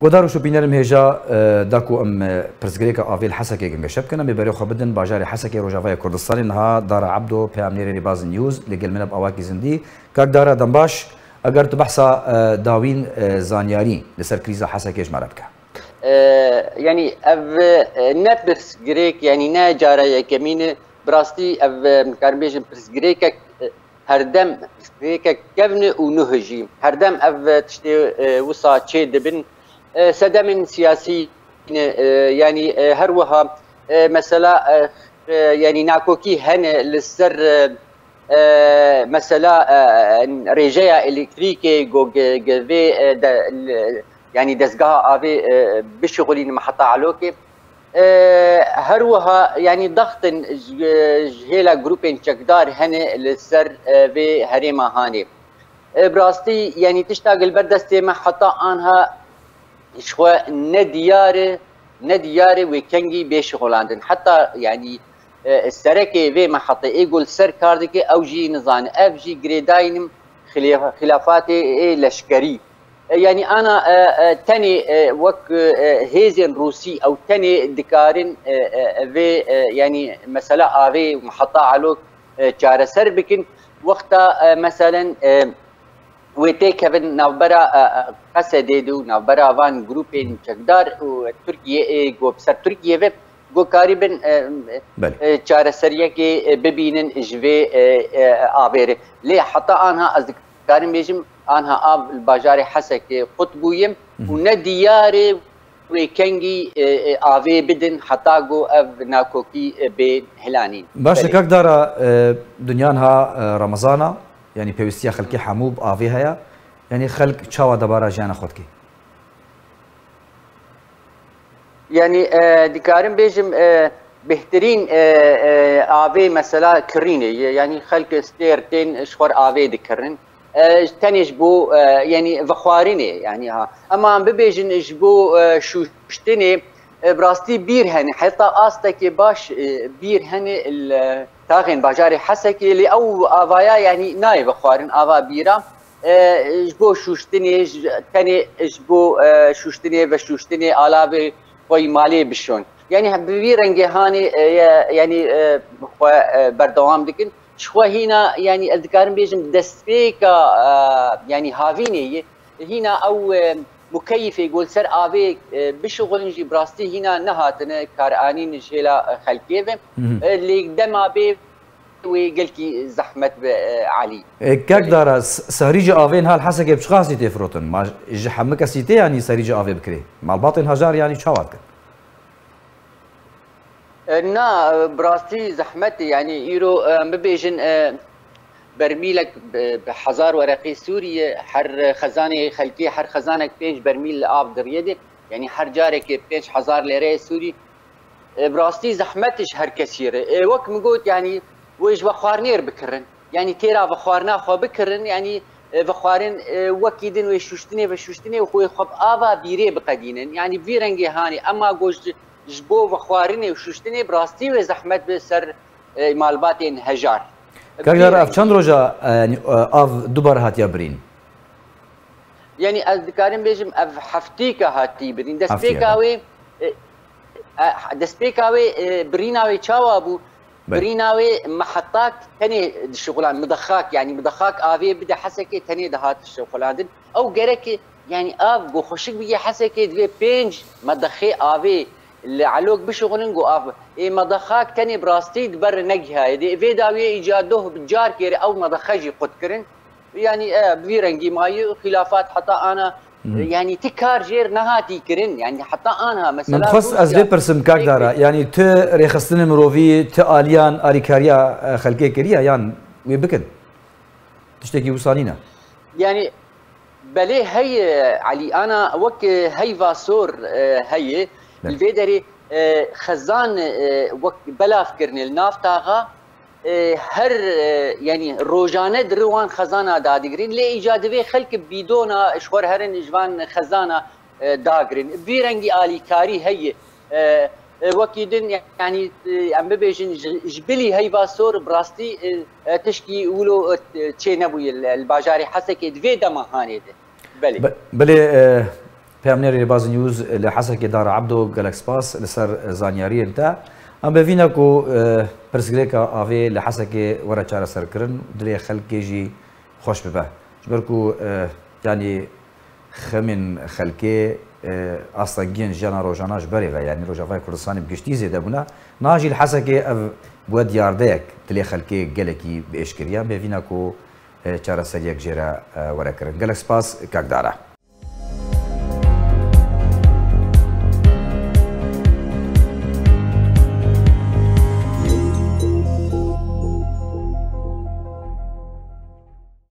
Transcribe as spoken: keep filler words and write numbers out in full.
Guhdar û şopînerên hêja, e, da ku em, e, pirsgirêka avê li Hesekê gengeşe bikin, em ê berê xwe bidin bajarê Hesekê Rojavayê Kurdistanê. Niha Dara Ebdo, peyamnêrê Rêbaz News, li gel min e bi awakî zindî. Kak Dara, dem baş, eger tu behsa, e, dawîn, e, zanyarî li ser krîza Hesekê ji me re bike. E, yanî ev, e, ne pirsgirêk, yanî ne cara yekemîn e. Bi rastî ev, e, em karin bêjin pirsgirêkek, e, herdem pirsgirêkek kevn e û nuh jî. Herdem ev, e, tiştê, e, wisa çê dibin. E, sedemên siyasî ne, e, yanî, e, her wiha, e, mesela, e, e, yanî nakokî hene li ser, e, e, mesela, e, rêjeya elektrîkê, go ge-, ge-, vê, e, de, li, yanî dezgeha avê, e, bişixulînim heta alokê. E, her wiha, yanî daxtin ji, ji hêla grûpên çekdar hene li ser, e, vê herêma Hanê. E, bi rastî, yanî tişta gil ber destê me heta anha ji xwe ne diyar e, ne diyar e wê kengî bê şixulandin. Heta, yanî, e, serekê vê mehetê ê ku li ser kar dike, ew jî nizane. Ev jî girêdayînim xilê-, xilafatê ê leşkerî. E, yanî ana, e, e, tenê, e, wek, e, hêzên Rûsî ew tenê dikarin, e, e, vê, e, yanî mesela avê û meheta alok, e, çareser bikin. Wexta, e, meselen, e, wê têkevin navbera, e, e, Qesedê de û navbera van grûpên çekdar û Tirkiyê, ê, ku bi ser Tirkiyê ve, ku karîbin, e, Belê. e, çareseriyekê, e, bibînin ji vê, e, e, avê re. Lê heta anha ez dikarim bêjim, anha av li bajarê Hesekê qut bûye Hı hı. û ne diyar e wê kengî, e, e, avê bidin heta ku ev nakokî, e, bê hilanîn. Baş e, Belê. Kak Dara, e, dinya niha, e, Remezan a, yanî pêwîstiya xelkê hemû bi avê heye. Yanî xelk çawa debara jiyana xwe dike? Yanî, e, dikarim bêjim, e, bêhtirîn, e, e, avê mesela kirînê ye. Yanî xelk stêr tên ji xwe re avê dikirin. E, tenê ji bo, e, yanî vexwarinê, yanî ha. Ema em bibêjin ji bo, e, şûştinê, e, bi rastî bîr hene. Heta astekê baş, e, bîr hene li taxên bajarê Hesekê, lê ew avaya, yanî nayê vexwarin, ava bîra. E, ji bo şûştinê, ji, tenê ji bo, e, şûştinê, veşûştinê, alavê xwe yî malê bişon. Yanî bi vî rengê hanê, e, ye, yanî, e, xwe, e, berdewam dikin. Ji xwe hîna, yanî ez dikarim bêjim destpêka, e, yanî havînê ye. Hîna ew, e, mukeyîfê ku li ser avê, e, bişixulin jî bi rastî hîna nehatine karanîn ji hêla, e, xelkê ve. Hı hı. E, lê dema bê wê gelkî zehmet be, e, Elî. E, kek Belê. Dara, s-, serîcî avê niha li Hesekê bi çiqasî tê firotin? Ma ji hemû kesî tê, yanî serîcî avê bikirê? Malbatên hejar, yanî çawa dikin? E, na, e, bi rastî zehmet e. Yanî îro, e, em bibêjin, e, bermîlek bi, bi hezar wereqê Sûrî ye. Her xezanê xelkê, her xezanek pênc bermîl av diriye de. Yanî her carekê pênc hezar lêreyê Sûrî. E, bi rastî zehmet e ji her kesî re. E, wek min got, yanî wê ji vexwarinê re bikirin. Yanî têra vexwarina xwe bikirin, yanî, e, vexwarin, e, wekî din wê şûştinê, veşûştinê û xwe xwe bi ava bîrê biqedînin. Yanî bi vî rengê hanê, ema got ji, ji bo vexwarinê û şûştinê bi rastî wê zehmet bi ser, e, malbatên hejar. Kak Dara, ev çend roja, e, yanî, e, av dubare hatiye birîn? Yanî ez dikarim bêjim ev heftîka hatî birîn. Heftîka. Destpêka wê, e, e, destpêka wê, e, birîna wê çawa bû? Belê. Birîna wê mehetak tenê dişixulan, midexak, yanî midexak avê bide Hesekê tenê dihat dişixulandin. Ew gerek e, yanî av ku xweşik bigê Hesekê divê pênc medexê avê li elok bişixulin ku av. Ê medexak tenê bi rastî di ber re negihaye. Dê vê dawiyê îca doh bi carkê re ew medexe jî qut kirin. Yanî, e, bi vî rengî mayî û xîlafat heta ana, Hı hı. e, yanî ti kar jêr nehatî kirin. Yanî heta anha mesela Min xwest ez Rûsya vê pirsim, Kak Dara, yanî ti rêxistinê mirovî, ti aliyan alîkariya, e, xelkê kiriye yan wê bikin? Tiştekî wisa nîne? Yanî belê heye Elî, ana wek, e, heyva sor, e, heye. Belê. Li vê derê, e, xezan, e, wek belav kirine li nav taxa, e, her, e, yanî rojane di ri wan xezana dadigrin. Lê îca divê xelk bîdona ji xwe re herin ji van xezana, e, dagirin. Vî rengî alîkarî heye. E, e, wekî din, yanî, e, em bibêjin ji, ji bilî heyva sor bi rastî, e, e, tişkî wilo, e, çê nebûye li, li bajarê Hesekê di vê dema hanê de. Belê. Be-, belê, e, Peyamnêrê Rêbaz News li Hesekê Dara Ebdo, gelek spas li ser zanyariyên te. Em bi vîna ku, e, pirsgirêka avê li Hesekê were çareserkirin, dilê xelkê jî xweş bibe. Ji ber ku, e, yanî xemên xelkê, e, astengiyên jiyana rojana ji berê ve, yanî Rojavayê Kurdistanê bi giştî zêde bûne. Niha jî li Hesekê ev bûye diyardeyek dilê xelkê gelekî bi êş kiriye. Em bi vîna ku, e, çareseriyek jê re, e, were kirin. Gelek spas, Kak Dara.